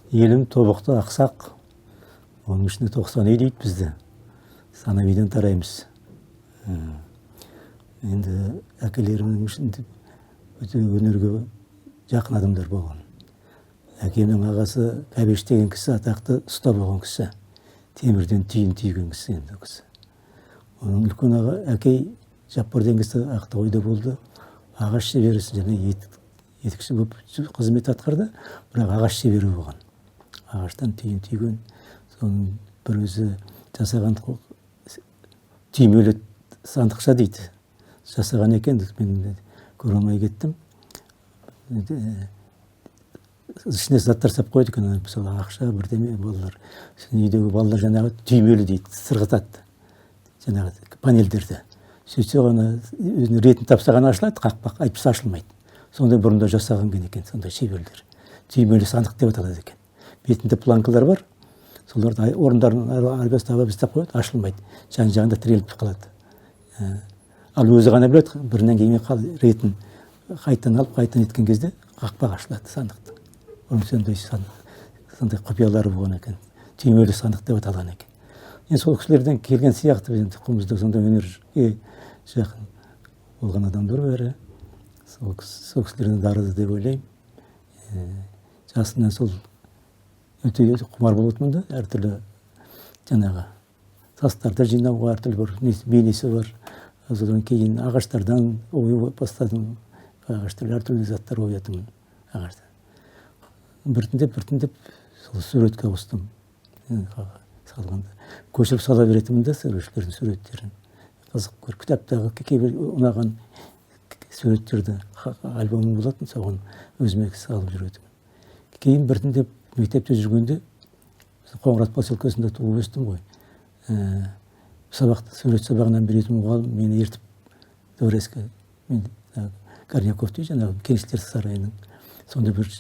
Елім Тобықты, Ақсақ, оның ішінде 90 үй дейді бізді. Санабиден тараймыз. Енді әкелерімнің ішінде өте өнерге жақын адамдар болған. Әкемнің ағасы Кәбеш деген кісі атақты ұста болған кісі. Темірден түйін түйген кісі енді ол кісі. Оның үлкен аға әкей Жаппар деген кісі Ақтоғайда болды. Ағаш шебері және етікші болып қызмет атқарды, бірақ ағаш шебері болған. Ағаштан түйін түйген, соның бір өзі жасаған түймелі сандықша дейді. Жасаған екен, мен көре алмай кеттім. Ішіне заттар салып қояды екен, мысалы, ақша, бірдеме балалар. Сосын үйдегі балалар жаңағы түймелі дейді, сырғытады жаңағы панельдерді. Сөйтсе ғана өзінің ретін тапса ғана ашылады қақпақ, әйтпесе ашылмайды. Сондай бұрында жасаған екен, сондай шеберлер. Түймелі сандық деп аталады екен. Бетінде планкалар бар, соларды орындарын арбас таба істеп қояды, ашылмайды. Жан жағында тіреліп қалады. Ал өзі ғана біледі, бірінен кейін ретін қайтадан алып, қайтадан еткен кезде қақпақ ашылады сандықтың. Оның сондай құпиялары болған екен. Түймелі сандық деп аталған екен. Енді сол кісілерден келген сияқты, біздің тұқымымызда сондай өнерге жақын болған адамдар бәрі. Сол кісілерден дарыды деп ойлаймын. Жасымнан сол өте құмар болатынмын да, әртүрлі жаңағы тастарды жинауға, әртүрлі бір бейнесі бар. Содан кейін ағаштардан ою бастадым. Ағаштар, әртүрлі заттар оятынмын ағаштан. Біртіндеп, біртіндеп сол суретке ауыстым. Салғанда көшіріп сала беретінмін да суретшілердің суреттерін. Қызық көріп, кітаптағы кейбір ұнаған суреттерді альбомым болатын, соған өзіме салып жүретінмін. Кейін біртіндеп мектепте жүргенде, Қоңырат поселкесінде туып өстім ғой. Сабақты сурет сабағынан беретін мұғалім мені ертіп Дворецке, мен Горняков дейді, жаңағы Кеңшілер сарайының сондай бір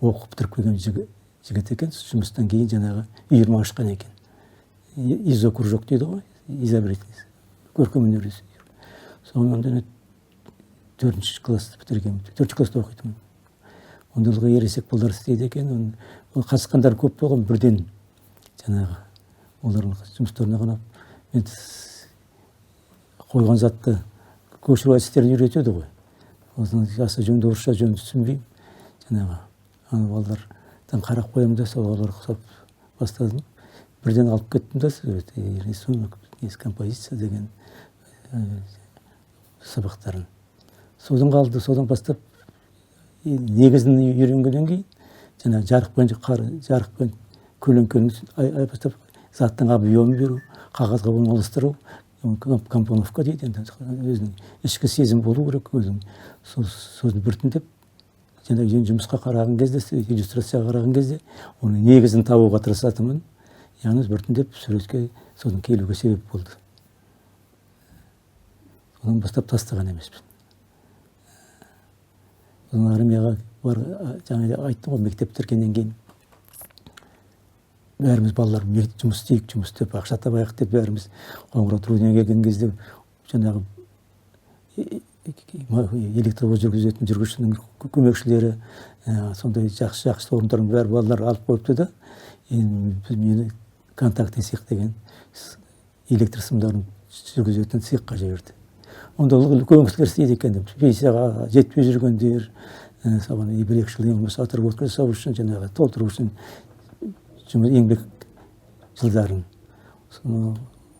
оқып бітіріп келген жігіт екен, жұмыстан кейін жаңағы үйірме ашқан екен. Изо кружок дейді ғой, изобретательный, көркемөнер. Соны төртінші классты бітіргенмін, төртінші класста оқитынмын. Онда ылғи ересек балалар істейді екен. Ол қатысқандар көп болған, бірден жаңағы олардың жұмыстарына қарап, мен қойған затты көшіру әдістерін үйретеді ғой. Осыны аса жөнді, орысша жөнді түсінбеймін. Жаңағы ана балалардан қарап қоямын да, сол балаларға ұқсап бастадым. Бірден алып кеттім да сурет, рисунок, композиция деген сабақтарын. Содан қалды, содан бастап негізін үйренгеннен кейін жаңағы жарықпен, жарықпен көлеңкені бастап, заттың объемын беру, қағазға орналастыру, компоновка дейді енді, өзінің ішкі сезім болу керек өзің. Сосын біртіндеп жаңағы жұмысқа қараған кезде, иллюстрацияға қараған кезде оның негізін табуға тырысатынмын. Яғни біртіндеп суретке содан келуге себеп болды. Содан бастап тастаған емеспін. Содан армияға бар, жаңа айттым ғой, мектеп бітіргеннен кейін бәріміз балалар жұмыс істейік, жұмыс істеп ақша табайық деп бәріміз Қоңырат руднигіне келген кезде жаңағы электровоз жүргізетін жүргізушінің көмекшілері, сондай жақсы жақсы орындардың бәрі балалар алып қойыпты да, енді мені контактный цех деген электр сымдарын жүргізетін цехқа жіберді. Онда үлкен кісілер істейді екен деп, пенсияға жетпей жүргендер, соған 1-2 жыл болмаса отработка жасау үшін, жаңағы толтыру үшін жұмыс, еңбек жылдарын. Соны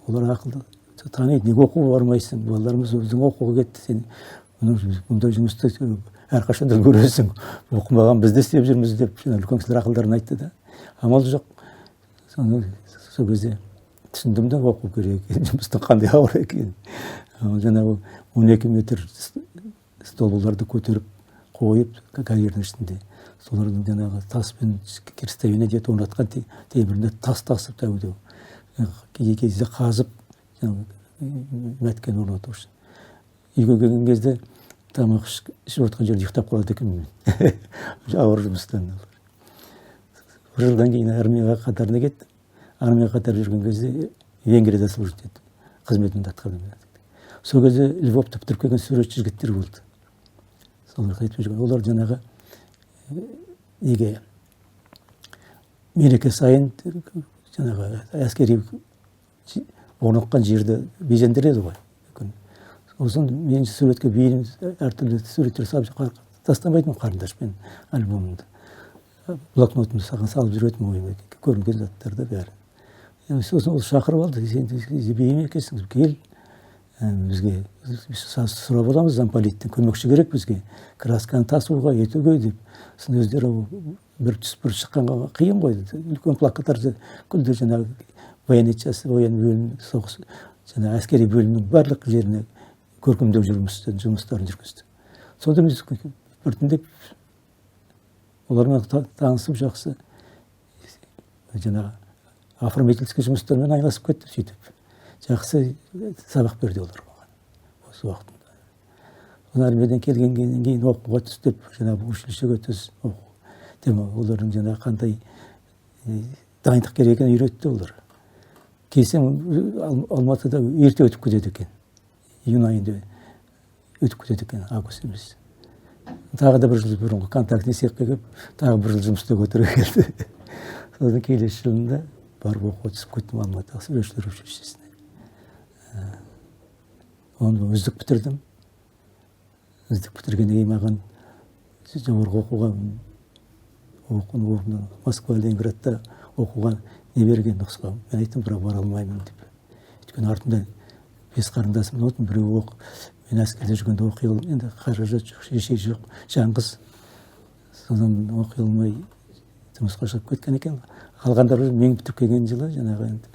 олар ақылды таниды: «Неге оқуға бармайсың? Балаларымыз өзің оқуға кетті, сен бұндай жұмысты әрқашан да көресің, оқымаған біз де істеп жүрміз», — деп жаңағы үлкен кісілер ақылдарын айтты да. Амал жоқ, соны сол кезде түсіндім да, оқу керек екенін, жұмыстың қандай ауыр екенін. Жаңағы 12 метр столбаларды көтеріп қойып карьердің ішінде, солардың жаңағы таспен крестовина где орнатқан, темірінде тас тасып, тәу кей кезде қазып, мәткені орнату үшін. Үйге келген кезде тамақ ішіп отқан жерде ұйықтап қалады екенмін мен ауыр жұмыстан. Бір жылдан кейін армияға қатарына кеттім. Армияға қатар жүрген кезде Венгрияда служить еттім, қызметімді атқардым. Сол кезде Львовты бітіріп келген суретші жігіттер болды, солар қайтып жүрген. Олар жаңағы неге Мереке сайын жаңағы әскери орныққан жерді безендіреді ғой. Сосын мен суретке бейім, әртүрлі суреттер салып тастамайтынмын қарындашпен альбомымды. Блокнотымды саған салып жүретінмін, ойыма көрінген заттарды бәрін. Сосын ол шақырып алды: «Сен бейім екенсің, кел бізге, сұрап аламыз замполиттен, көмекші керек бізге красканы тасуға, етуге», — деп. Сосын өздері бір түсіп, бір шыққанға қиын ғой, үлкен плакаттар күлді, жаңағы военный часть, военный бөлім, соғыс жаңағы әскери бөлімнің барлық жеріне көркемдеу жұмыстарын жүргізді. Сонда біз біртіндеп олармен танысып, жақсы жаңағы оформительский жұмыстармен айналысып кеттім. Сөйтіп жақсы сабақ берді олар маған осы уақытында. Содан армиядан келгеннен кейін оқуға түс деп, жаңағы училищеге түс, оқу, олардың жаңағы қандай дайындық керек екенін үйретті олар. Келсем, Алматыда ерте өтіп кетеді екен, июнь айында өтіп кетеді екен, август емес. Тағы да бір жыл бұрынғы контактный цехқа келіп, тағы бір жыл жұмыс істеуге тура келді. Содан келесі жылында барып, оқуға түсіп кеттім Алматыға, суретшілер училищесіне. Оны үздік бітірдім. Үздік бітіргеннен кейін маған жоғарғы оқуға, оқу орны Москва, Ленинградта оқуға не берген, нұсқа. Мен айттым, бірақ бара алмаймын деп, өйткені артымда бес қарындасым болатын, біреуі оқып, мен әскерде жүргенде оқи, енді қаражат жоқ, шеше жоқ, жаңғыз, содан оқи алмай жұмысқа шығып кеткен екен. Қалғандары мен бітіріп келген жылы жаңағы енді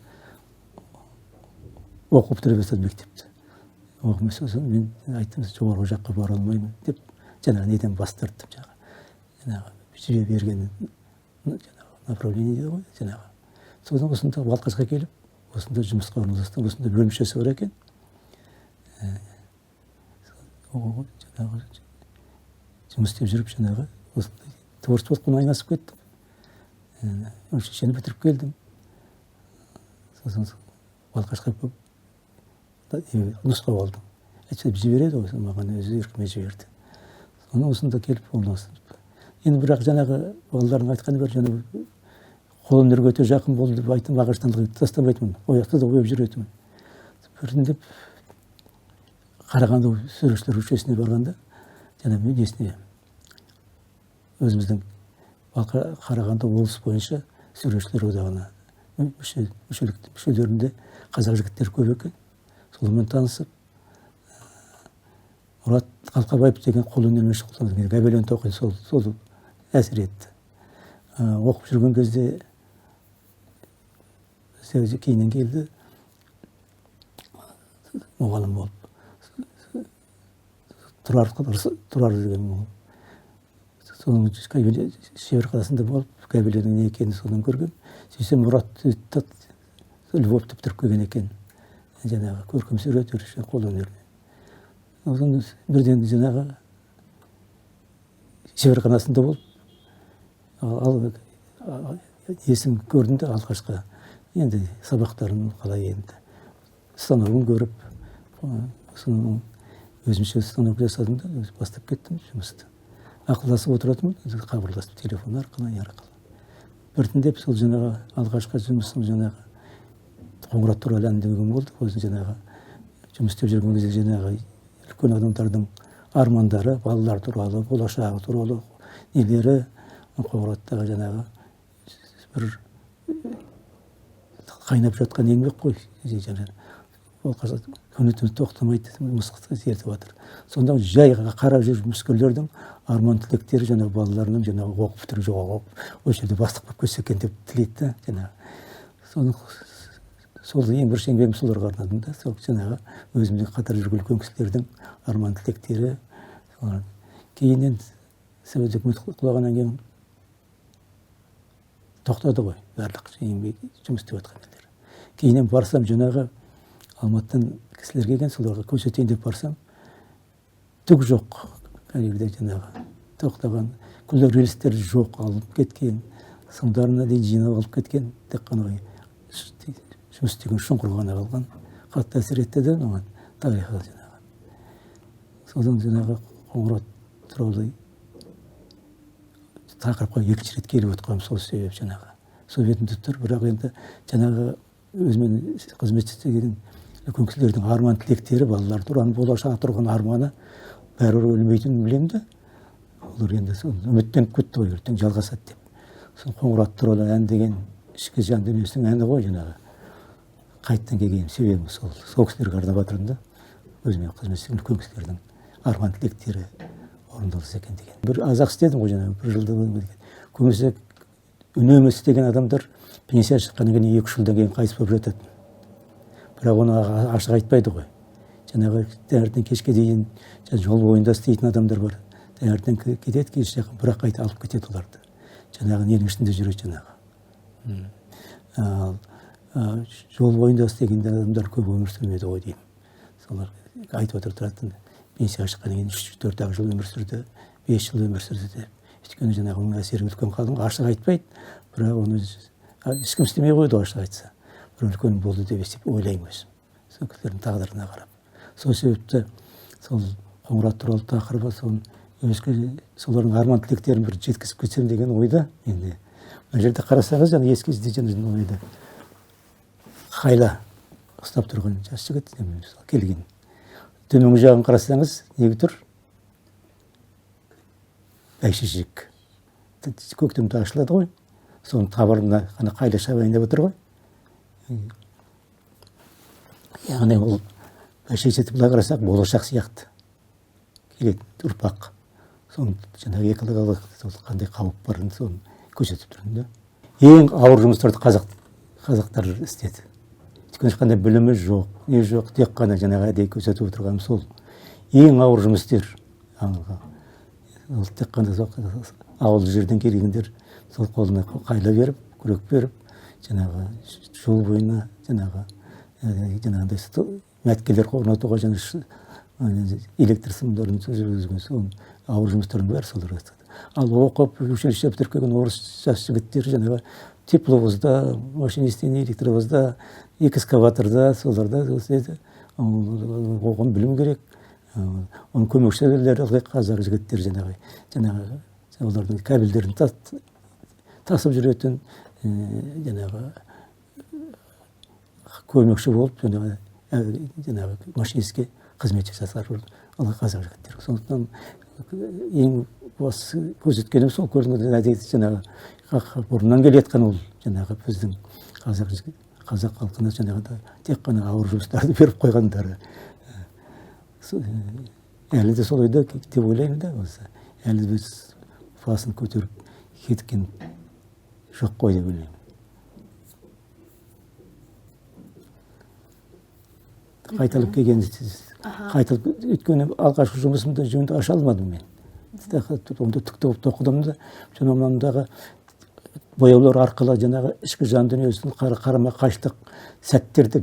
оқу бітіре бастады мектепті. Оқымай, сосын мен айттым, жоғарғы жаққа бара алмаймын деп, жаңағы неден бас тарттым, жаңағы берген жаңағы направление дейді ғой жаңағы. Содан осында Балқашқа келіп, осында жұмысқа орналастым. Осында бөлімшесі бар екен, жаңағы жұмыс істеп жүріп, жаңағы осындай творчествомен айналысып кеттім. Училищені бітіріп келдім, сосын Балқашқа нұсқау алдым, әйтпесе жібереді ғой, маған өзі еркіме жіберді. Соны осында келіп орналастым. Енді бірақ жаңағы балалардың айтқаны бар, жаңағы қолөнерге өте жақын болды деп айттым. Ағаштан тастамайтынмын, ол жақта да ойып жүретінмін. Біртіндеп Қарағанды суретшілер училищесіне барғанда, жаңа несіне, өзіміздің Қарағанды облыс бойынша суретшілер одағына мүшелерінде қазақ жігіттері көп екен. Солармен танысып, Мұрат Қалқабаев деген қолөнермен шұғылданған, гобелен тоқиды, сол әсер етті. Оқып жүрген кезде кейіннен келді мұғалім болып Тұрар, Тұрар деген мұғалім. Соның шеберханасында болып, гобеленнің не екенін содан көргем. Сөйтсем, Мұрат Львовты бітіріп келген екен, жаңағы көркем сурет, қолөнерінен. Содан бірден жаңағы шеберханасында болып, ал есім көрдім де, алғашқы енді сабақтарын қалай, енді станогын көріп, соны өзімше станок жасадым да, бастап кеттім жұмысты. Ақылдасып отыратынмын, хабарласып, телефон арқылы, не арқылы. Біртіндеп сол жаңағы алғашқы жұмысым жаңағы Қоңырат туралы ән деген болды. Өзім жаңағы жұмыс істеп жүрген кезде жаңағы үлкен адамдардың армандары, балалар туралы, болашағы туралы нелері, Қоңыраттағы жаңағы бір қайнап жатқан еңбек қой жаңағы. Ол күні түні тоқтамайды, зерттеп жатыр. Сонда жай қарап жүріп, жұмыскерлердің арман тілектері жаңағы балаларының жаңағы оқып бітіріп, жоғары оқып, осы жерде бастық болып кетсе екен деп тілейді да. Жаңағы соны, сол ең бірінші еңбегім соларға арнадым да. Сол жаңағы өзіммен қатар жүрген үлкен кісілердің арман тілектері. Кейіннен Совет үкіметі құлағаннан кейін тоқтады ғой барлық еңбек, жұмыс істеп жатқан нелер. Кейіннен барсам, жаңағы Алматыдан кісілер келген, соларға көрсетейін деп барсам, түк жоқ қай жерде, жаңағы тоқтаған күллі рельстер жоқ, алып кеткен, сымдарына дейін жинап алып кеткен, тек қана жұмыс істеген шұңқыр ғана қалған. Қатты әсер етті де маған тарихы жаңағы. Содан жаңағы Қоңырат туралы тақырыпқа екінші рет келіп отқаным сол себеп, жаңағы Сол бетінде тұр, бірақ енді жаңағы өзімен қызмет істеген үлкен кісілердің арман тілектері, балалар туралы болашақ тұрған арманы бәрібір өлмейтінін білемін де. Олар енді сол үміттеніп кетті ғой, ертең жалғасады деп. Сол Қоңырат туралы ән деген ішкі жан дүниесінің әні ғой жаңағы. Қайттан келген себебім сол, сол кісілерге арнап жатырмын да. Өзіме қызмет істеген үлкен кісілердің арман тілектері орындалса екен деген. Бір аз-ақ істедім ғой жаңағы, бір жылда көбінесе үнемі істеген адамдар пенсияға шыққаннан кейін 2-3 жылдан кейін қайтыс болып жатады. Бірақ оны ашық айтпайды ғой. Жаңағы таңертең кешке дейін жол бойында істейтін адамдар бар. Таңертең кетеді, кеш жақын, бірақ қайта алып кетеді оларды. Жаңағы ненің ішінде жүреді жаңағы. Ал жол бойында істеген адамдар көп өмір сүрмеді ғой деймін. Солар айтып отыр тұратын, пенсияға шыққаннан кейін 3-4 жыл өмір сүрді, 5 жыл өмір сүрді деп. Өйткені жаңағы оның әсері үлкен қалың, ашық айтпайды, бірақ оны ешкім істемей қойды ашық айтса. Бір үлкен болды деп есеп ойлаймын өзім. Сол кісілердің тағдырына қарап. Сол себепті сол Қоңырат туралы тақырыбы, соны өзге солардың арман тілектерін бір жеткізіп кетсем деген ойда менде. Мына жерде қарасаңыз, жаңа ескі жаңа ойда қайла ұстап тұрған жас жігіт келген. Төменгі жағын қарасаңыз, неге тұр? Бәйшешек. Көктемде ашылады ғой. Соның табырына қана қайла шабайын деп отыр ғой. Яғни ол бәйшешекті былай қарасақ, болашақ сияқты. Келетін ұрпақ. Соның жаңағы экологиялық сол қандай қауіп барын соны көрсетіп тұрмын да. Ең ауыр жұмыстарды қазақтар істеді. Өйткені ешқандай білімі жоқ, не жоқ, тек қана жаңағы әдейі көрсетіп отырғаным сол. Ең ауыр жұмыс істер. Ол тек қана сол ауылды жерден келгендер сол қолына қайла беріп, күрек беріп, жаңағы жол бойына жаңағы жаңағындай мәткелер орнатуға жаңа электр сымдарын жүргізген сол ауыр жұмыстардың бәрі солар жасады. Ал оқып, училище бітіріп келген орыс жас жігіттер жаңағы тепловозда, машинистен электровозда, экскаваторда, соларда істеді. Оған білім керек. Оның көмекшілері ылғи қазақ жігіттер жаңағы олардың кабельдерін тасып жүретін, жаңағы көмекші болып, жаңағы машинистке қызмет жасар ылғи қазақ жігіттер. Сондықтан ең бастысы көрсеткенім сол көрінген әдет жаңағы бұрыннан келе жатқан ол жаңағы біздің қазақ халқына жаңағыдай тек қана ауыр жұмыстарды беріп қойғандары. Әлі де солай да деп ойлаймын да, осы әлі біз басын көтеріп кеткен жоқ қой деп ойлаймын. Қайталап келген, қайталап, өйткені алғашқы жұмысымды жөнді аша алмадым мен. Онда түкті болып тоқыдым да, жаңа мындағы бояулар арқылы жаңағы ішкі жан дүниесін қарама қайшылық сәттерді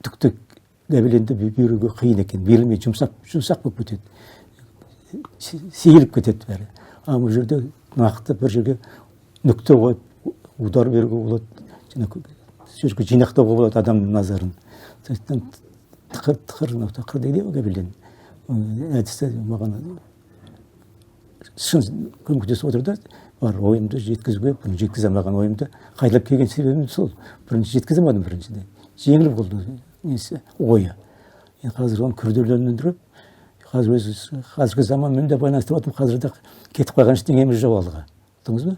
түкті гобеленді беруге қиын екен, берілмей жұмсақ болып кетеді, сейіліп кетеді бәрі. Ал бұл жерде нақты бір жерге нүкте қойып удар беруге болады, жаңа сөзге жинақтауға болады адамның назарын. Сондықтан тықыр, тықыр, мынау тықыр дейді ғой гобелен. Әдісі маған шын көмектесіп отыр да, бар ойымды жеткізуге, бұрын жеткізе алмаған ойымды қайталап келген себебім сол. Бірінші жеткізе алмадым, біріншіден. Жеңіл болды несі, ойы. Енді қазір оны күрделендіріп, қазір өзі қазіргі заманмен де байланыстырып отырмын, қазір де кетіп қалған ештеңеміз жоқ алға. Ұқтыңыз ба?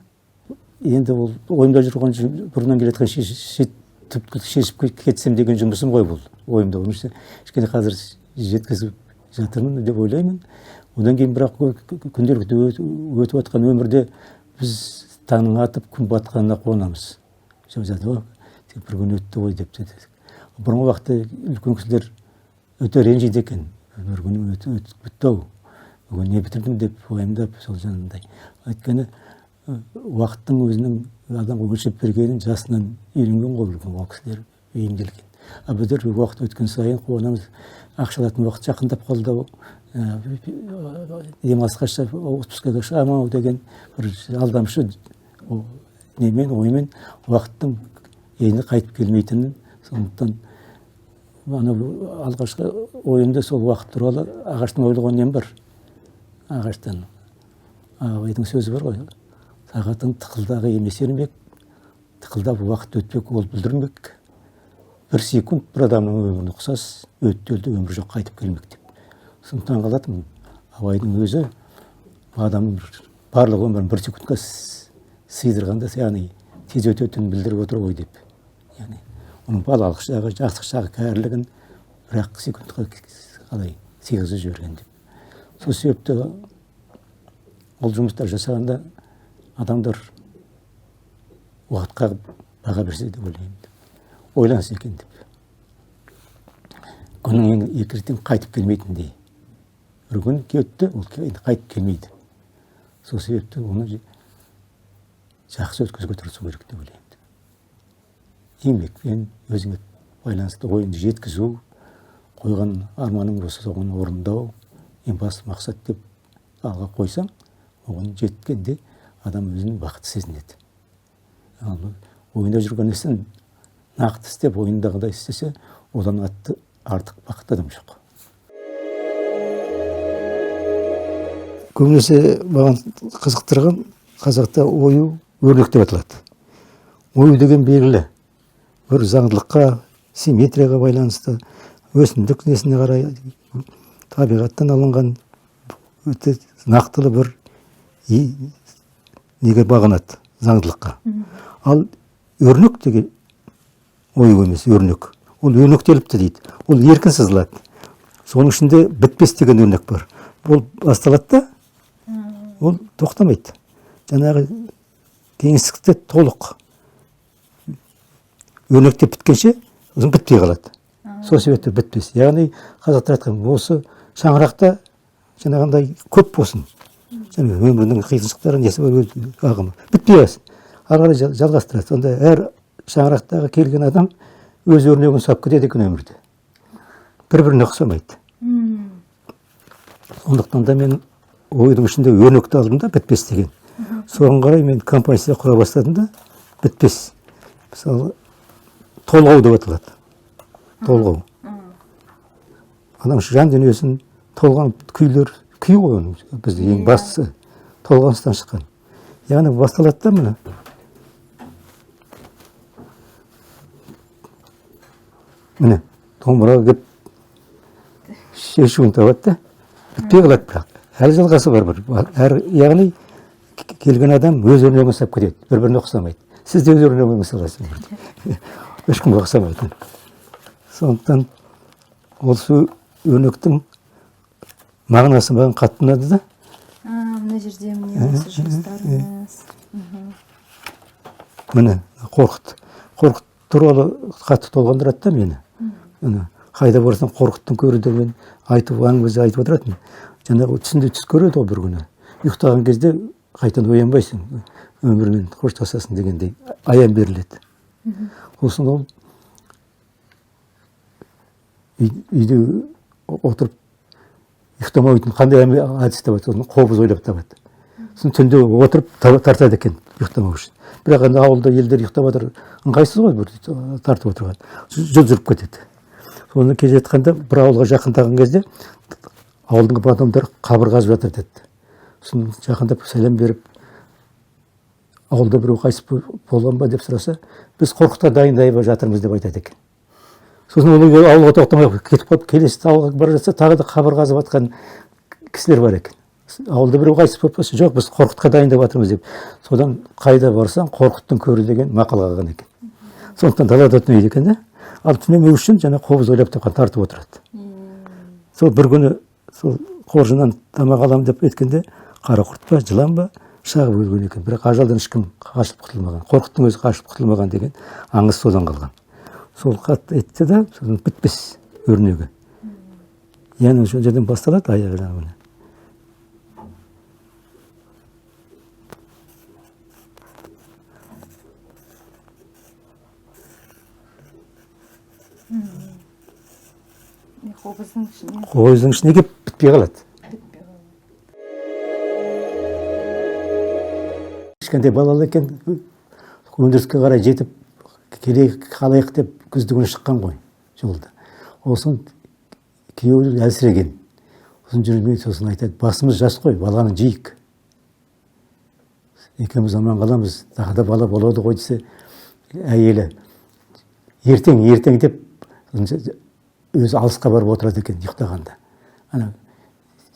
Енді ол ойымда жүрген бұрыннан келе жатқан түпкілікті шешіп кетсем деген жұмысым ғой бұл. Ойымда оның ішінде кішкене қазір жеткізіп жатырмын деп ойлаймын. Одан кейін бірақ күнделікті өтіп жатқан өмірде біз таңның атып күн батқанына қуанамыз. Сол жатыр ғой, тек бір күн өтті ғой деп те. Бұрынғы уақытта үлкен кісілер өте ренжиді екен. Бір күн өтіп бітті ау, бүгін не бітірдім деп уайымдап сол жаңағындай. Өйткені уақыттың өзінің адамға өлшеп бергенін жасынан үйренген ғой үлкен ол кісілер, бейімделген. А біздер уақыт өткен сайын қуанамыз, ақша алатын уақыт жақындап қалды ау, демалысқа шығып, отпускаға шығамын ау деген бір алдамшы немен, оймен уақыттың енді қайтып келмейтінін. Сондықтан анау алғашқы ойымда сол уақыт туралы ағаштан ойлаған нем бар. Ағаштан. Абайдың сөзі бар ғой, сағаттың тықылдағы емес ермек, Сықылдап уақыт өтпек, ол бүлдірмек. Бір секунд бір адамның өміріне ұқсас, өтті өлді, өмір жоқ, қайтып келмек деп. Соны таңғалатынмын. Абайдың өзі адамның барлық өмірін бір секундқа сыйдырғанда, яғни тез өтетінін білдіріп отыр ғой деп. Яғни оның балалық шағы, жастық шағы, кәрілігін бір-ақ секундқа қалай сыйғызып жіберген деп. Сол себепті ол жұмыстар жасағанда адамдар уақытқа баға берсе деп ойлаймын деп. Ойланса екен деп. Күннің ең екі реттен қайтып келмейтіндей. Бір күн кетті, ол енді қайтып келмейді. Сол себепті оны жақсы өткізуге тырысу керек деп ойлаймын. Еңбекпен өзіңе байланысты ойыңды жеткізу, қойған арманың болса соны орындау ең басты мақсат деп алға қойсаң, оған жеткенде адам өзін бақытты сезінеді. Ал ойында жүрген ісін нақты істеп, ойындағыдай істесе, одан артық бақытты адам жоқ. Көбінесе маған қызықтырған қазақта ою өрнек деп аталады. Ою деген белгілі бір заңдылыққа, симметрияға байланысты, өсімдік несіне қарай табиғаттан алынған өте нақтылы бір неге бағынады, заңдылыққа. Ал өрнек деген ою емес, өрнек. Ол өрнектеліпті дейді. Ол еркін сызылады. Соның ішінде бітпес деген өрнек бар. Ол басталады да, ол тоқтамайды. Жаңағы кеңістікте толық өрнектеп біткенше, сосын бітпей қалады. Сол себепті бітпес. Яғни қазақтар айтқан, осы шаңырақта жаңағындай көп болсын. Жаңағы өмірдің қиыншылықтары несі бар, өз ағымы. Бітпей қалсын. Ары қарай жалғастырады. Сонда әр шаңырақтағы келген адам өз өрнегін ұстап кетеді екен өмірде. Бір-біріне ұқсамайды. Сондықтан да мен ойдың ішінде өрнекті алдым да, бітпес деген. Соған қарай мен композиция құра бастадым да, бітпес. Мысалы, толғау деп аталады. Толғау. Адам жан дүниесін толған күйлер, күй ғой оның бізде ең бастысы. Толғаныстан шыққан. Яғни басталады да міне. Міне, домбыра келіп шешуін табады да, бітпей қалады бірақ. Әлі жалғасы бар бір. Әр, яғни келген адам өз өрнегін ұстап кетеді, бір-біріне ұқсамайды. Сіз де өз өрнегіңізді саласыз өмірде. Ешкімге ұқсамайды. Сондықтан осы өрнектің мағынасы маған қатты ұнады да. Мына жерде міне осы жұмыстарыңыз. Міне, Қорқыт. Қорқыт туралы қатты толғандырады да мені. Міне, қайда барсам Қорқыттың көрі деген айтып, әңгіме айтып отыратын. Жаңағы түсінде түс көреді ғой бір күні. Ұйықтаған кезде қайтадан оянбайсың, өмірмен қоштасасың дегендей аян беріледі. Сосын ол үйде отырып ұйықтамау үшін қандай әдіс табады, сосын қобыз ойлап табады. Сосын түнде отырып тартады екен ұйықтамау үшін. Бірақ енді ауылда елдер ұйықтап жатыр, ыңғайсыз ғой бір тартып отырған. Жол жүріп кетеді. Соны келе жатқанда бір ауылға жақындаған кезде ауылдың адамдары қабір қазып жатыр деді. Сосын жақындап сәлем беріп, ауылда біреу қайтыс болған ба деп сұраса, біз Қорқытқа дайындай жатырмыз деп айтады екен. Сосын ол үйге ауылға тоқтамай кетіп қалып, келесі ауылға бара жатса, тағы да қабір қазып жатқан кісілер бар екен. Ауылда біреу қайтыс болып қалса, жоқ, біз Қорқытқа дайындап жатырмыз деп. Содан қайда барсаң Қорқыттың көрі деген мақал қалған екен. Сондықтан далада түнейді екен да. Ал түнемеу үшін жаңа қобыз ойлап тапқан, тартып отырады. Сол бір күні сол қоржыннан тамақ аламын деп еткенде қара құрт па, жылан ба шағып өлген екен. Бірақ ажалдан ешкім қашып құтылмаған. Қорқыттың өзі қашып құтылмаған деген аңыз содан қалған. Сол қатты етті да, содан бітпес өрнегі. Яғни сол жерден басталады аяғы жаңағы міне. Қобыздың ішіне. Қобыздың ішіне келіп бітпей қалады. Бітпей қалады. Кішкентай балалы екен, өндіріске қарай жетіп келейік, қалайық деп күздігүні шыққан ғой жолда. Сосын күйеуі әлсіреген. Сосын жүрмей, сосын айтады, басымыз жас қой, баланы жейік. Екеуміз аман қаламыз, тағы да бала болады ғой десе, Әйелі ертең ертең деп өзі алысқа барып отырады екен ұйықтағанда. Ана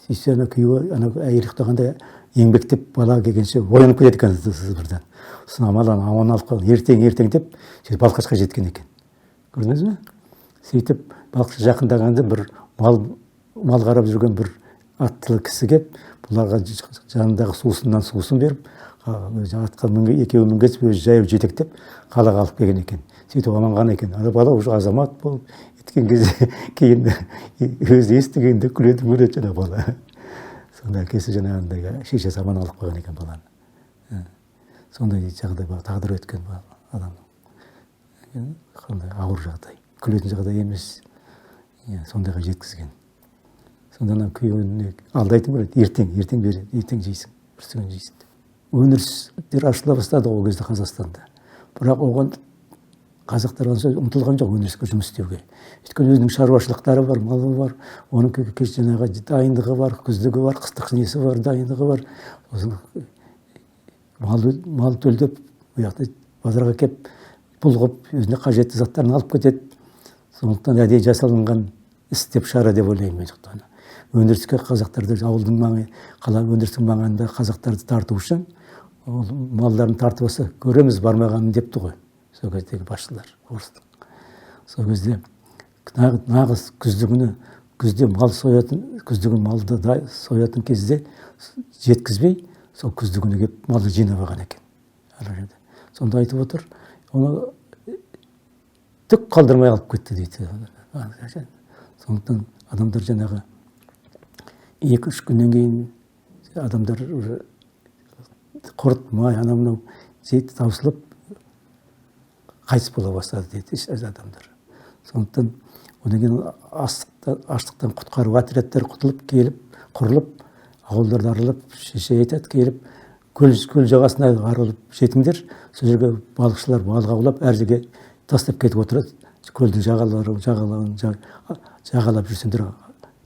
сөйтсе, ана күйеуі, ана әйел ұйықтағанда еңбектеп бала келгенше оянып кетеді екен бірден. Сосын амал аман алып қалған, ертең ертең деп сөйтіп Балқашқа жеткен екен. Көрдіңіз бе? Сөйтіп Балқашқа жақындағанда бір мал қарап жүрген бір аттылы кісі келіп, бұларға жанындағы сусыннан сусын беріп, атқа екеуі мінгізіп, өзі жаяу жетектеп қалаға алып келген екен. Сөйтіп аман қалған екен. Ана бала уже азамат болып еткен кезде кейін өзі естігенде күледі, өледі жаңа бала. Сонда әкесі жаңағындай шешесі аман алып қалған екен баланы. Сондай жағдай бар, тағдыр өткен адамның. Қандай ауыр жағдай, күлетін жағдай емес. Сондайға жеткізген. Сонда ана күйеуіне алдайтын көреді, ертең, ертең береді, ертең жейсің, бүрсігүні жейсің деп. Өндірістер ашыла бастады ол кезде Қазақстанда. Бірақ оған қазақтар онша ұмтылған жоқ өндіріске жұмыс істеуге. Өйткені өзінің шаруашылықтары бар, малы бар, оның жаңағы дайындығы бар, күздігі бар, қыстық несі бар, дайындығы бар. Сосын мал төлдеп, ол жақта базарға келіп, пұл қылып, өзіне қажетті заттарын алып кетеді. Сондықтан әдейі жасалынған іс деп, шара деп ойлаймын мен сондықтан. Өндіріске қазақтарды ауылдың маңы, қала өндірістің маңында қазақтарды тарту үшін ол малдарын тартып алса, көреміз бармағанын депті ғой сол кездегі басшылар орыстың. Сол кезде нағыз күздігіні, күзде мал соятын, күздігін малды соятын кезде жеткізбей, сол күздігіні келіп малды жинап алған екен. Ана жерде. Сонда айтып отыр, оны түк қалдырмай алып кетті дейді. Сондықтан адамдар жаңағы 2-3 күннен кейін адамдар уже құрт, май, анау мынау жейді, таусылып қайтыс бола бастады дейді адамдар. Сондықтан одан кейін аштықтан құтқару отрядтар құтылып келіп, құрылып, ауылдарды аралап, шеше айтады, келіп көл жағасына аралап жетіңдер, сол жерге балықшылар балық аулап, әр жерге тастап кетіп отырады, көлдің жағалауын жағалап жүрсеңдер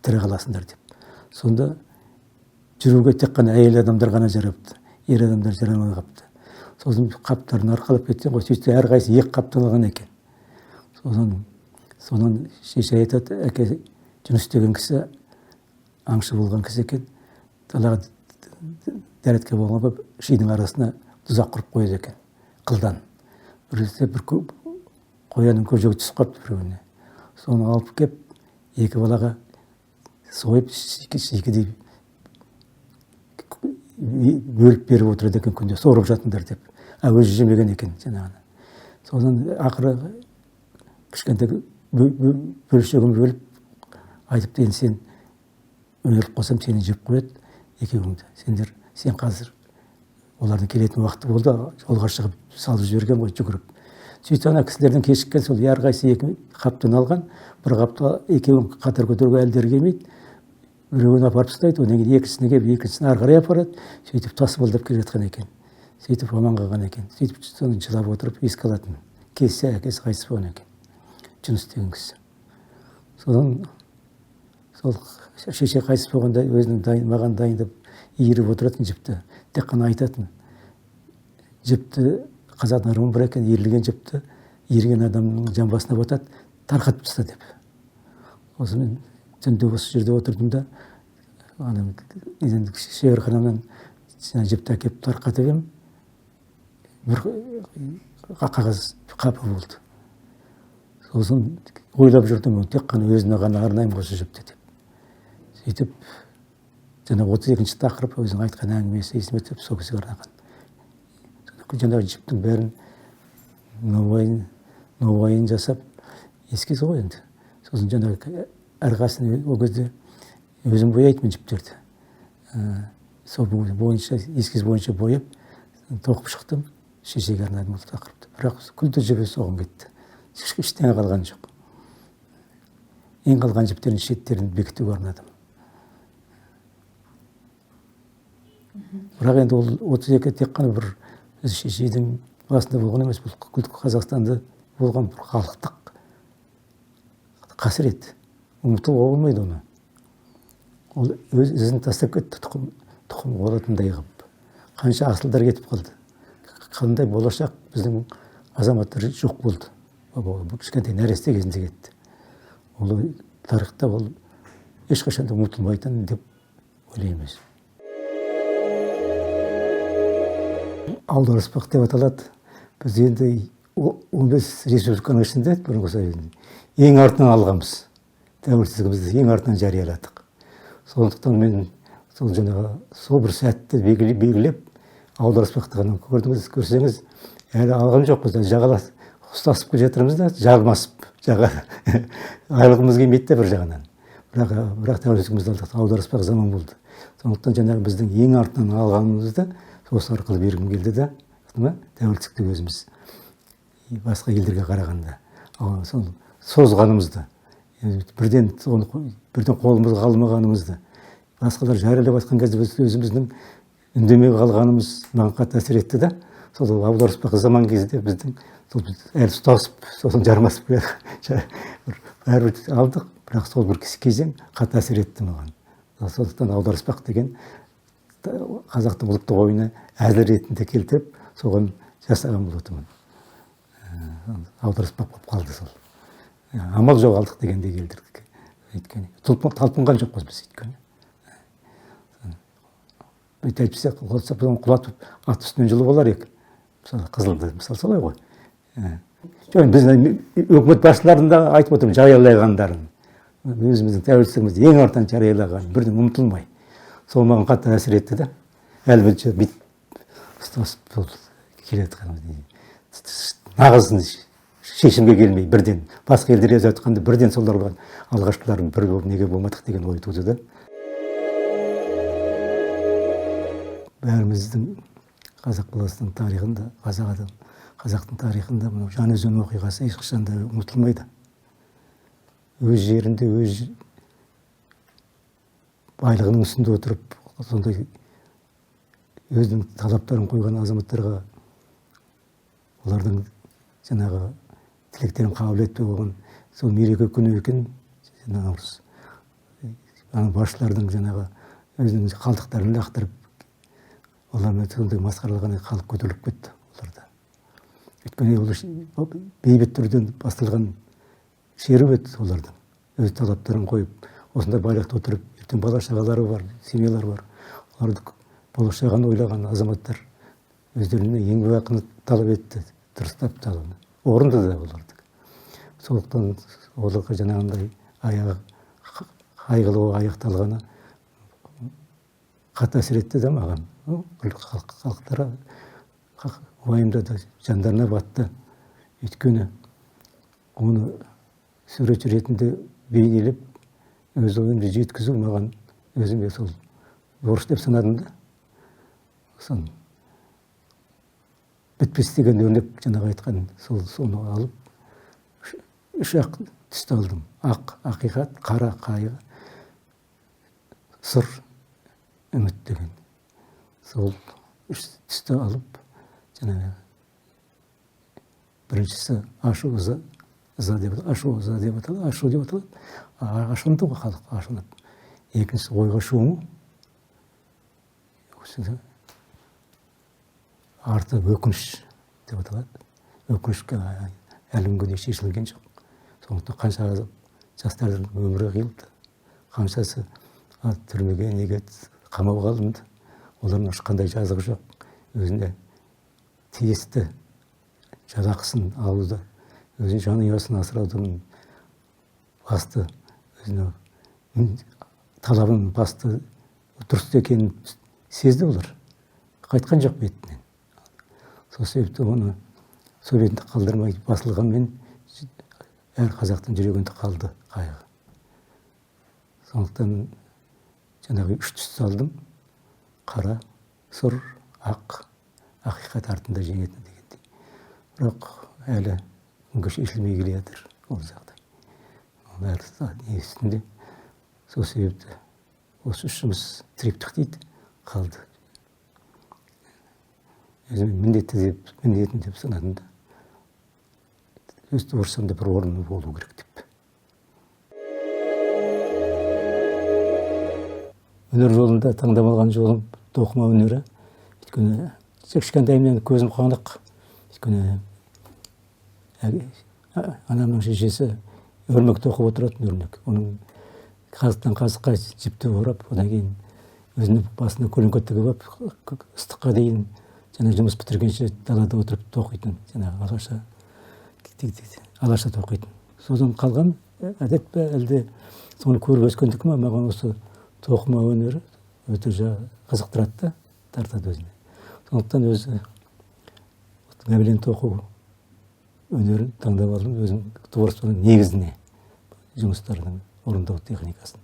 тірі қаласыңдар деп. Сонда жүруге тек қана әйел адамдар ғана жарапты, ер адамдар жарамай қалыпты. Сосын қаптарын арқалап кеткен ғой, сөйтсе әрқайсысы 2 қаптан алған екен. Содан шеше айтады, әке Жүніс деген кісі аңшы болған кісі екен, далаға дәретке болған болып, шидің арасына тұзақ құрып қояды екен қылдан. Бір кезде бір қоянның көжегі түсіп қалыпты біреуіне. Соны алып кеп 2 балаға сойып, шикідей бөліп беріп отырады екен күнде, сорып жатыңдар деп. А өзі жемеген екен жаңағыны. Содан ақыры кішкентай бөлшегін бөліп айтыпты, енді сен өліп қалсам сені жеп қояды екеуіңді. Сендер, сен қазір олардың келетін уақыты болды, жолға шығып салып жіберген ғой жүгіріп. Сөйтіп ана кісілерден кешіккен сол әрқайсысы 2 қаптан алған, бір қапты екеуін қатар көтеруге әлдері келмейді, біреуін апарып тастайды, одан кейін екіншісіне келіп екіншісін ары қарай апарады, сөйтіп тасымалдап келе жатқан екен. Сөйтіп аман қалған екен. Сөйтіп соны жылап отырып еске алатын. Келсе әкесі қайтыс болған екен, Жүніс деген кісі. Содан сол шеше қайтыс болғанда өзінің маған дайындап иіріп отыратын жіпті, тек қана айтатын. Жіпті қазақтың ырымы бар екен, иірілген жіпті иірген адамның жамбасына батады, тарқатып таста деп. Осымен түнде осы жерде отырдым да, ана неден, шеберханамнан жіпті әкеліп тарқатып едім, бір қағаз қапы болды. Сосын ойлап жүрдім, тек қана өзіне ғана арнаймын осы жіпті деп. Сөйтіп жаңа 32-ші тақырып өзінің айтқан әңгімесі есіме түсіп, сол кісіге арнаған. Жаңағы жіптің бәрін нобайын жасап эскиз ғой енді. Сосын жаңағы әрқайсысын ол кезде өзім бояйтынмын жіптерді. Сол бойынша, эскиз бойынша бояп, тоқып шықтым, шешеге арнадым ол тақырыпты. Бірақ күлді жібі соғым кетті. Ештеңе қалған жоқ. Ең қалған жіптердің шеттерін бекітуге арнадым. Бірақ енді ол 32 тек қана бір шешейдің басында болған емес, бұл күлді Қазақстанда болған бір халықтық қасірет. Ұмытуға болмайды оны. Ол өз ізін тастап кетті, тұқым қуалатындай қылып. Қанша асылдар кетіп қалды. Қандай болашақ біздің азаматтар жоқ болды. Кішкентай нәресте кезінде кетті. Ол тарихта ол ешқашан да ұмытылмайтын деп ойлаймын. Аударыспақ деп аталады. Біз енді 15 республиканың ішінде бұрынғы союздың ең артынан алғанбыз. Тәуелсіздігімізді ең артынан жарияладық. Сондықтан мен сол жаңағы сол бір сәтті белгілеп аударыспақты ғана көрдіңіз, көрсеңіз, әлі алған жоқпыз, жағалас ұстасып келе жатырмыз да, жармасып, жаға айырылғымыз келмейді де бір жағынан. Бірақ тәуелсіздігімізді алдық, аударыспақ заман болды. Сондықтан жаңағы біздің ең артынан алғанымызды осы арқылы бергім келді да, тәуелсіздікті өзіміз басқа елдерге қарағанда сол созғанымызды, бірден бірден қолымызға алмағанымызды, басқалар жариялап жатқан кезде біз өзіміздің үндемей қалғанымыз маған қатты әсер етті да. Сол аударыспақ заман кезде біздің сол әлі ұстасып, сосын жармасып бәрібір алдық, бірақ сол бір кезең қатты әсер етті маған. Сондықтан аударыспақ деген қазақтың ұлттық ойыны әзіл ретінде келтіріп, соған жасаған болатынмын. Аударыспақ болып қалды сол. Амал жоқ алдық дегендей келтірдік. Өйткені талпынған жоқпыз біз өйткені. Әйтпесе құлатып ат үстінен жұлып алар едік. Мысалы қызылды, мысалы солай ғой. Жоқ, біз өкімет басшыларын да айтып отырмын, жариялағандарын. Өзіміздің тәуелсіздігімізді ең артынан жариялаған, бірден ұмытылмай. Сол маған қатты әсер етті да. Әлі бүйтіп ұстасып келе жатқанымыз. Нағыз шешімге келмей бірден басқа елдер жатқанда бірден соларға алғашқылардың бірі болып неге болмадық деген ой туды да. Бәріміздің қазақ баласының тарихында, қазақ адам, қазақтың тарихында мынау Жанөзен оқиғасы ешқашан да ұмытылмайды. Өз жерінде, өз байлығының үстінде отырып, сондай өзінің талаптарын қойған азаматтарға олардың жаңағы тілектерін қабыл етпей қойған сол мереке күні екен, наурыз. Ана басшылардың жаңағы өзінің қалдықтарын лақтырып, олармен сондай масқаралаған халық көтеріліп кетті оларда. Өйткені ол бейбіт түрден басталған шеру еді олардың. Өз талаптарын қойып, осындай байлықта отырып, ертең бала шағалары бар, семьялары бар. Оларды болашағын ойлаған азаматтар өздеріне еңбек ақыны талап етті, дұрыстап талабы. Орынды да олардікі. Сондықтан оларға жаңағындай аяғы қайғылы аяқталғаны қатты әсер етті да маған. Халықтар уайымдады, жандарына батты. Өйткені оны суретші ретінде бейнелеп, өз ойымды жеткізу маған өзіме сол борыш деп санадым да. Соны бітпес деген өрнек жаңағы айтқан сол соны алып үш ақ түсті алдым. Ақ ақиқат, қара қайғы, сұр үміт деген. Сол үш түсті алып, жаңағы біріншісі ашу ыза, ыза деп, ашу ыза деп аталады, ашу деп аталады. Ашынды ғой халық, ашынып. Екіншісі ойға шому. Арты өкініш деп аталады. Өкінішке әлі күнге дейін шешілген жоқ. Сондықтан қанша жастардың өмірі қиылды, қаншасы түрмеге, неге қамауға алынды. Олардың ешқандай жазығы жоқ. Өзіне тиісті жалақысын алуды, өзінің жанұясын асыраудың басты, өзіне талабын басты дұрыс екенін сезді олар. Қайтқан жоқ бетінен. Сол себепті оны сол бетінде қалдырмай басылғанмен әр қазақтың жүрегінде қалды қайғы. Сондықтан жаңағы үш түсті алдым. Қара, сұр, ақ, ақиқат артында жеңетін дегендей. Бірақ әлі күнге шешілмей келе жатыр ол жағдай. Ол әлі не үстінде. Сол себепті осы үш жұмыс триптих дейді, қалды. Өзіме міндетті деп, міндетім деп санадым да. Өз творчествомда бір орны болу керек деп. Өнер жолында таңдап алған жолым тоқыма өнері. Өйткені кішкентайымнан көзім қанық. Өйткені Анамның шешесі өрмек тоқып отыратын, өрмек. Оның қазықтан қазыққа жіпті орап, одан кейін өзінің басына көлеңке тігіп алып, ыстыққа дейін жаңа жұмыс бітіргенше далада отырып тоқитын, жаңағы алаша тоқитын. Содан қалған әдет пе, әлде соны көріп өскендік ме, маған осы тоқыма өнері өте қызықтырады да, тартады өзіне. Сондықтан өзі гобелен тоқу өнерін таңдап алдым өзім творчествоның негізіне, жұмыстарының орындау техникасын.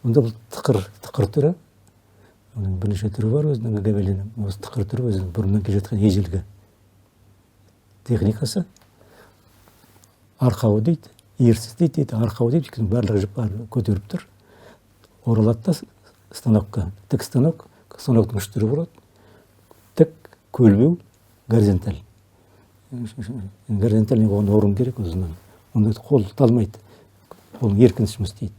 Онда бұл тықыр түрі, оның бірнеше түрі бар өзінің гобеленің. Осы тықыр түрі өзінің бұрыннан келе жатқан ежелгі техникасы. Арқауы дейді, ерсіз дейді, арқауы дейді, өйткені барлық жіп көтеріп тұр. Оралады да станокқа. Тік станок, станоктың үш түрі болады. Тік, көлбеу, горизонталь. Горизонталь оған орын керек өзінен. Онда қол талмайды, қолың еркін жұмыс істейді.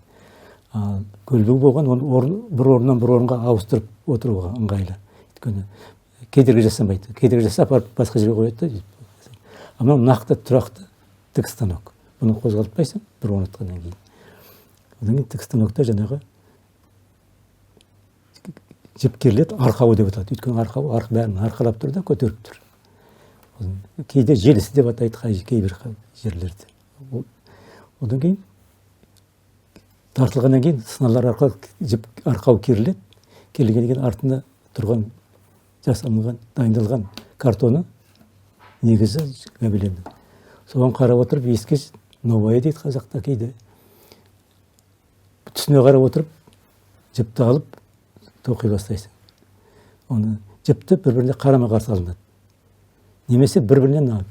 Ал көлбеу болған, оны бір орыннан бір орынға ауыстырып отыруға ыңғайлы. Өйткені кедергі жасамайды. Кедергі жасап барып басқа жерге қояды да. Ал мынау нақты тұрақты тік станок. Бұны қозғалтпайсың бір орнатқаннан кейін. Одан кейін тік станокта жаңағы жіп керіледі, арқауы деп аталады. Өйткені арқауы бәрін арқалап тұр да, көтеріп тұр. Кейде желісі деп атайды кейбір жерлерде. Одан кейін тартылғаннан кейін сыналар арқылы жіп арқау керіледі. Керілгеннен кейін артында тұрған жасалынған, дайындалған картоны негізі гобеленді. Соған қарап отырып, ескіз новая дейді қазақта кейде. Түсіне қарап отырып, жіпті алып тоқи бастайсың. Оны жіпті бір-біріне қарама-қарсы алынады. Немесе бір-бірінен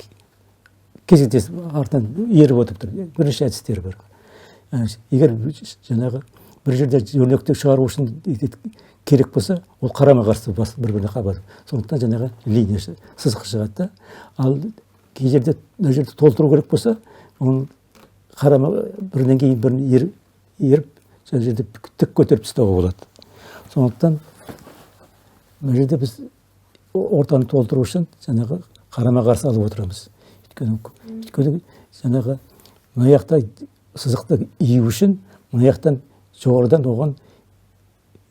кезектесіп артынан еріп отырып тұр. Бірнеше әдістері бар. Егер жаңағы бір жерде өрнекті шығару үшін керек болса, ол қарама-қарсы бір-біріне қабат. Сондықтан жаңағы линия сызық шығады да. Ал кей жерде мына жерді толтыру керек болса, оны қарама бірінен кейін бірін еріп, сол жерде тік көтеріп тастауға болады. Сондықтан мына жерде біз ортаны толтыру үшін жаңағы қарама-қарсы алып отырамыз. Өйткені жаңағы мына жақта сызықты ию үшін мына жақтан жоғарыдан оған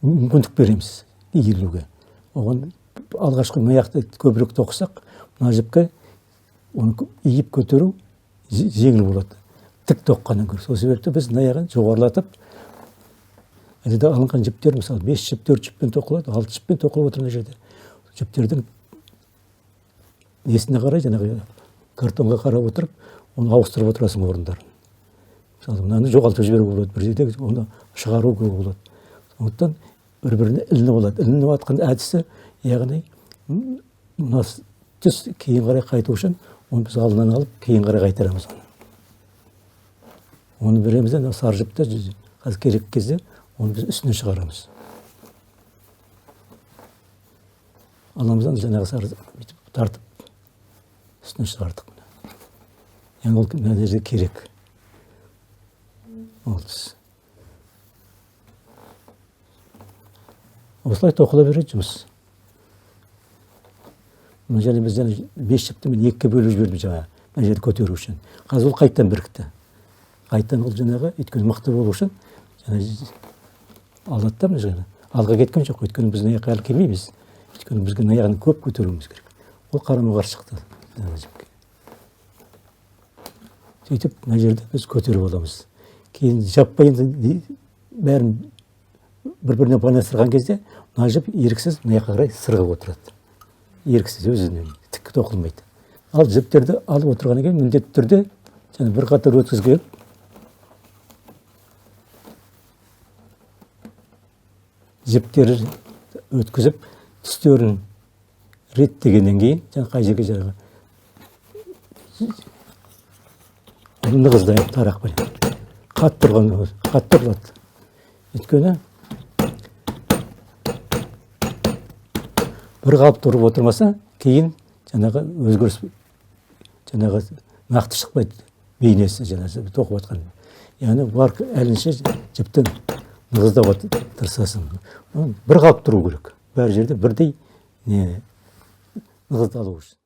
мүмкіндік береміз иілуге. Оған алғашқы мына жақты көбірек тоқысақ, мына жіпке оны иіп көтеру жеңіл болады. Тік тоққаннан гөрі. Сол себепті біз мына жағын жоғарылатып, әдетте алынған жіптер, мысалы, 5 жіп, 4 жіппен тоқылады, 6 жіппен тоқылып отыр мына жерде. Жіптердің несіне қарай, жаңағы картонға қарап отырып, оны ауыстырып отырасың орындарын. Мысалы, мынаны жоғалтып жіберуге болады, бір жерде оны шығаруға болады. Сондықтан бір-біріне ілініп алады. Ілініп жатқан әдісі, яғни мына түс кейін қарай қайту үшін оны біз алдынан алып кейін қарай қайтарамыз оны. Оны береміз де, сары жіпті қазір керек кезде оны біз үстіне шығарамыз. Аламыз да жаңағы сары бүйтіп тартып үстіне шығардық. Яғни ол мына жерде керек. Ол түс. Осылай тоқыла береді жұмыс. Мына жерде біз жаңа 5 жіпті мен 2-ге бөліп жібердім жаңа, мына жерді көтеру үшін. Қазір ол қайтадан бірікті. Қайтадан ол жаңағы, өйткені мықты болу үшін жаңа алады да мына жерді. Алға кеткен жоқ, өйткені біз мына жаққа әлі келмейміз. Өйткені бізге мына жағын көп көтеруіміз керек. Ол қарама-қарсы шықты жаңа жіпке. Сөйтіп мына жерді біз көтеріп аламыз. Кейін жаппай енді бәрін бір-біріне байланыстырған кезде мына жіп еріксіз мына жаққа қарай сырғып отырады. Еріксіз өзінен тік тоқылмайды. Ал жіптерді алып отырғаннан кейін міндетті түрде және бір қатар өткізген жіптері өткізіп түстерін реттегеннен кейін жаңа қай жерге жаңағы оны нығыздаймын тарақпен. Қатты тұрған, қатты ұрылады. Өйткені бір қалыпты ұрып отырмаса, кейін жаңағы өзгеріс, жаңағы нақты шықпайды бейнесі, жаңағы тоқып жатқан. Яғни бар әлінше жіпті нығыздауға тырысасың. Бір қалыпты тұру керек. Бәр жерде бірдей нығыздалу үшін.